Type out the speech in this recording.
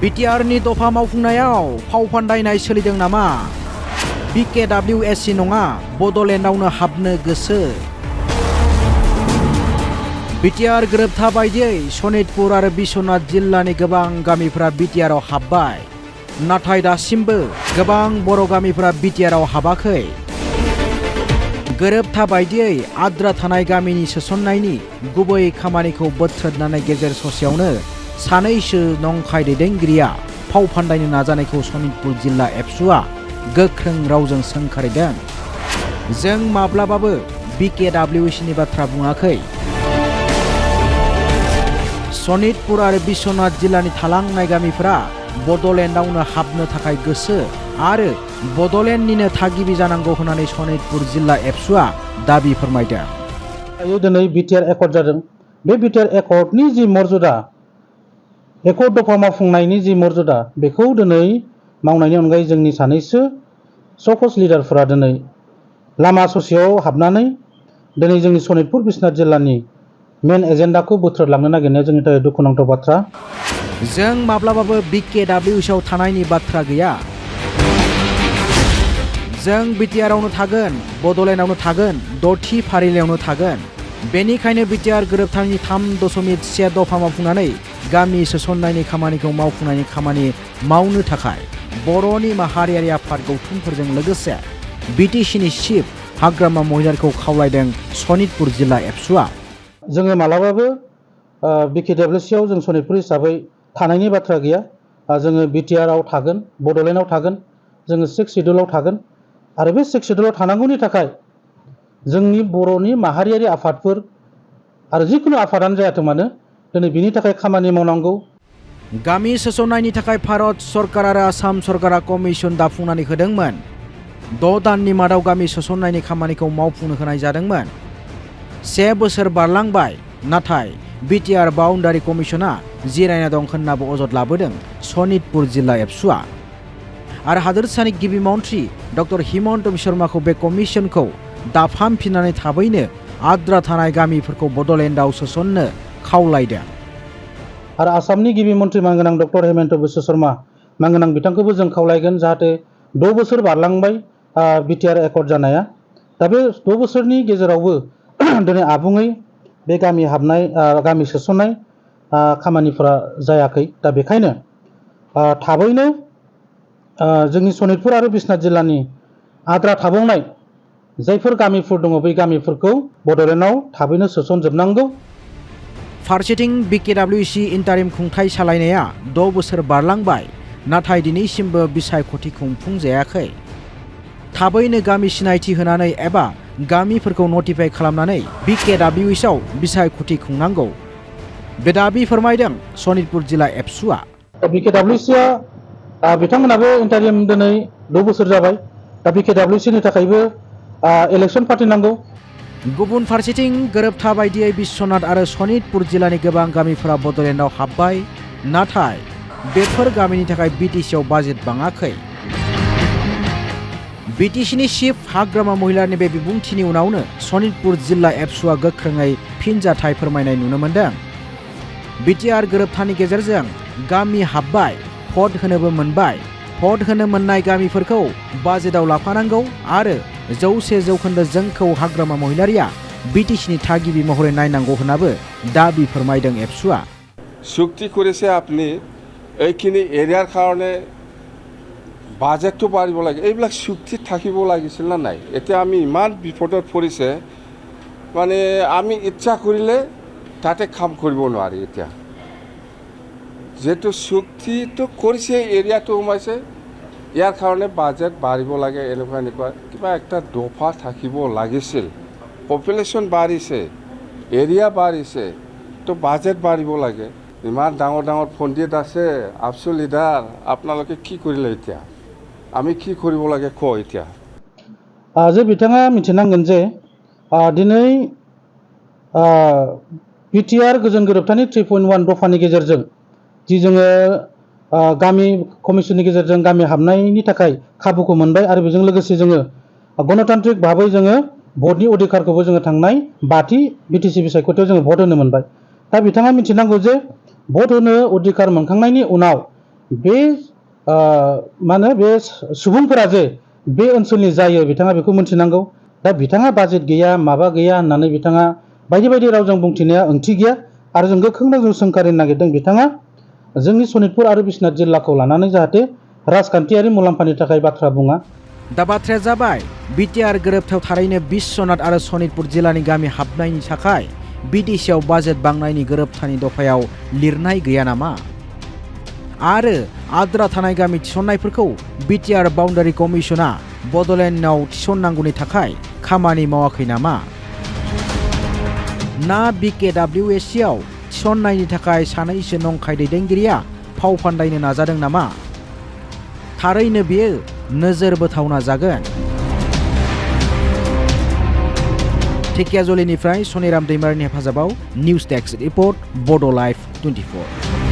बिटिआरनि दफा मावफुंनायाव फाव फान्दायनाय सोलिदों नामा? BKWAC नङा बड'लेण्डआवनो हाबनो गोसो। बिटिआर गोरोबथा बायदियै सनितपुर आरो बिश्वनाथ जिल्लानि गोबां गामिफोरा बिटिआरआव हाबबाय, नाथाय दासिमबो गोबां बर' गामिफोरा बिटिआरआव हाबाखै। गोरोबथा बायदियै आद्रा थानाय गामिनि सोसननायनि गुबै खामानिखौ बोथ्रोदनानै गेजेर ससेयावनो सानैसो नंखाय दैदेनगिरिया फाव फान्दायनो नाजानायखौ सनितपुर जिल्ला एबसुआ गोख्रों रावजों सोंखारिदों। जों माब्लाबाबो BKWACनि बाथ्रा बुङाखै। सनितपुर आरो बिश्वनाथ जिल्लानि थालांनाय गामिफोरा बड'लेण्डआवनो हाबनो थाखाय गोसो आरो बड'लेण्डनिनो थागिबि जानांगौ होननानै सनितपुर जिल्ला एबसुआ दाबि फोरमायदों। दिनै बिटिआर एकर्ड जादों। बे बिटिआर एकर्डनि जि मर्यादा, एकर्ड दफा मावफुंनायनि जि मर्यादा, बेखौ दिनै मावनायनि अनगायै जोंनि सानैसो सकस लिडारफोरा दिनै लामा ससेयाव हाबनानै दिनै जोंनि सनितपुर बिश्वनाथ जिल्लानि मेन एजेन्डाखौ बोथ्रोदलांनो नागिरनाया जोंनि थाखाय दुखुनांथाव बाथ्रा। जों माब्लाबाबो BKWACआव थानायनि बाथ्रा गैया। जों बिटिआरआवनो थागोन, बड'लेण्डआवनो थागोन, दथि फारिलाइयावनो थागोन। बेनिखायनो बिटिआर गोरोबथानि 3.1 दफा मावफुंनानै गामि सोसननायनि खामानिखौ मावफुंनायनि खामानि मावनो थाखाय बर'नि माहारियारि आफाद गौथुमफोरजों लोगोसे बिटिसिनि चिफ हाग्रामा महिलारिखौ खावलायदों सनितपुर जिल्ला एबसुआ। जोङो मालाबाबो BKWACआव जों सनितपुर हिसाबै थानायनि बाथ्रा गैया। जोङो बिटिआरआव थागोन, बड'लेण्डआव थागोन, जोङो 6 सिडिउलाव थागोन आरो बे 6 सिडिउलाव थानांगौनि थाखाय जोंनि बर'नि माहारियारि आफादफोर आरो जिखुनु आफादानो जायाथों मानो दिनै बिनि थाखाय खामानि मावनांगौ। गामि सोसननायनि थाखाय भारत सरकार आरो आसाम सरकारा कमिसन दाफुंनानै होदोंमोन। 6 दाननि मादाव गामि सोसननायनि खामानिखौ मावफुंनो होनाय जादोंमोन। 1 बोसोर बारलांबाय, नाथाय बिटिआर बाउन्डारि कमिसना जिरायना दं होन्नाबो अजद लाबोदों सनितपुर जिल्ला एबसुआ। आरो हादोरसानि गिबि मन्थ्रि डक्टर हिमन्त बिश्व शर्माखौ बे कमिसनखौ दाफामफिननानै थाबैनो आद्रा थानाय गामिफोरखौ बड'लेण्डआव सोसननो खावलायदों। आरो आसामनि गिबि मन्थ्रि मानगोनां डक्टर हिमन्त बिश्व शर्मा मानगोनां बिथांखौबो जों खावलायगोन जाहाथे 6 बोसोर बारलांबाय बिटिआर एकर्ड जानाया। दा बे 6 बोसोरनि गेजेरावबो दिनै आबुङै बे गामि हाबनाय गामि सोसननाय खामानिफोरा जायाखै। दा बेखायनो थाबैनो जोंनि सनितपुर आरो बिश्वनाथ जिल्लानि आद्रा थाबावनाय जायफोर गामिफोर दङ बै गामिफोरखौ बड'लेण्डआव थाबैनो सोसनजोबनांगौ। फारसेथिं BKWAC इन्टारिम खुंथाय सालायनाया 6 बोसोर बारलांबाय, नाथाय दिनैसिमबो बिसायख'थि खुंफुंजायाखै। थाबैनो गामि सिनायथि होनानै एबा गामिफोरखौ नटिफाइ खालामनानै BKWACआव बिसायख'थि खुंनांगौ। बे दाबि फोरमायदों सनितपुर जिल्ला एबसुआ। BKWACआ बिथांमोनाबो इन्टारिम दिनै 6 बोसोर जाबाय। दा BKWACनि थाखायबो इलेक्सन फाथिनांगौ। गुबुन फारसेथिं गोरोबथा बायदियै बिश्वनाथ आरो सनितपुर जिल्लानि गोबां गामिफोरा बड'लेण्डआव हाबबाय, नाथाय बेफोर गामिनि थाखाय बिटिसिआव बाजेट बाङाखै। बिटिसिनि चिफ हाग्रामा महिलारिनि बे बिबुंथिनि उनावनो सनितपुर जिल्ला एबसुआ गोख्रोङै फिनजाथाय फोरमायनाय नुनो मोन्दों। बिटिआर गोरोबथानि गेजेरजों गामि हाबबाय, भट होनोबो मोनबाय। भट होनो मोननाय गामिफोरखौ बाजेटआव लाफानांगौ आरो 100% जोंखौ हाग्रामा महिलारिया बिटिसिनि थागिबि महरै नायनांगौ होननाबो दाबि फोरमायदों एबसुआ। চুক্তি করেছে আপনি এইখিনি এরিয়ার কারণে বাজেটটো বাঢ়িব লাগে, এইবিলাক চুক্তিত থাকিব লাগিছিল না নাই? এতিয়া আমি ইমান বিপদত পৰিছে, মানে আমি ইচ্ছা কৰিলে তাতে কাম কৰিব নোৱাৰি। এতিয়া যেহেতু চুক্তিটো কৰিছে, এৰিয়াটো সোমাইছে, ইয়াৰ কাৰণে বাজেট বাঢ়িব লাগে। এনেকুৱা কিবা একটা দফা থাকিব লাগিছিল। পপুলেশ্যন বাঢ়িছে, এৰিয়া বাঢ়িছে, তো বাজেট বাঢ়িব লাগে। ইমান ডাঙৰ ডাঙৰ পণ্ডিত আছে, আবছু লিডাৰ, আপোনালোকে কি কৰিলে? এতিয়া আমি কি কৰিব লাগে কয় এতিয়া? যে বিथाङा मिथिनांगोन जे दिनै बिटिआर गोजोन गोरोबथानि 3.1 दफानि गेजेरजों जि जोङो गामि कमिसननि गेजेरजों गामि हाबनायनि थाखाय खाबुखौ मोनबाय आरो बेजों लोगोसे जोङो गणतान्त्रिक भाबै जोङो भटनि अधिकारखौबो जोङो थांनाय 5थि बिटिसि बिसायख'थियाव जोङो भट होनो मोनबाय। दा बिथाङा मिथिनांगौ जे भट होनो अधिकार मोनखांनायनि उनाव बे माने बे सुबुंफोरा जे बे ओनसोलनि जायो बिथाङा बेखौ मिथिनांगौ। दा बिथाङा बाजेट गैया माबा गैया होननानै बिथाङा बायदि बायदि रावजों बुंथिनाया ओंथि गैया आरो जों गोख्रों रावजों सोंखारिनो नागिरदों बिथाङा जोंनि सनितपुर आरो बिश्वनाथ जिल्लाखौ लानानै जाहाथे राजखान्थियारि मुलाम्फानि थाखाय बाथ्रा बुङा। दा बाथ्राया जाबाय बिटिआर गोरोबथायाव थारैनो बिश्वनाथ आरो सनितपुर जिल्लानि गामि हाबनायनि थाखाय बिटिसिआव बाजेट बांनायनि गोरोबथानि दफायाव लिरनाय गैया नामा? आरो आद्रा थानाय गामि थिसननायफोरखौ बिटिआर बाउन्डारि कमिसना बड'लेण्डआव थिसननांगौनि थाखाय खामानि मावाखै नामा? ना BKWAC आव थिसननायनि थाखाय सानैसो नंखाय दैदेनगिरिया फाव फान्दायनो नाजादों नामा? थारैनो बेयो नोजोर बोथावना जागोन। धेकियाजुलिनिफ्राय सनिराम दैमारिनि हेफाजाबाव निउज डेस्क रिपर्ट बड' लाइभ 24।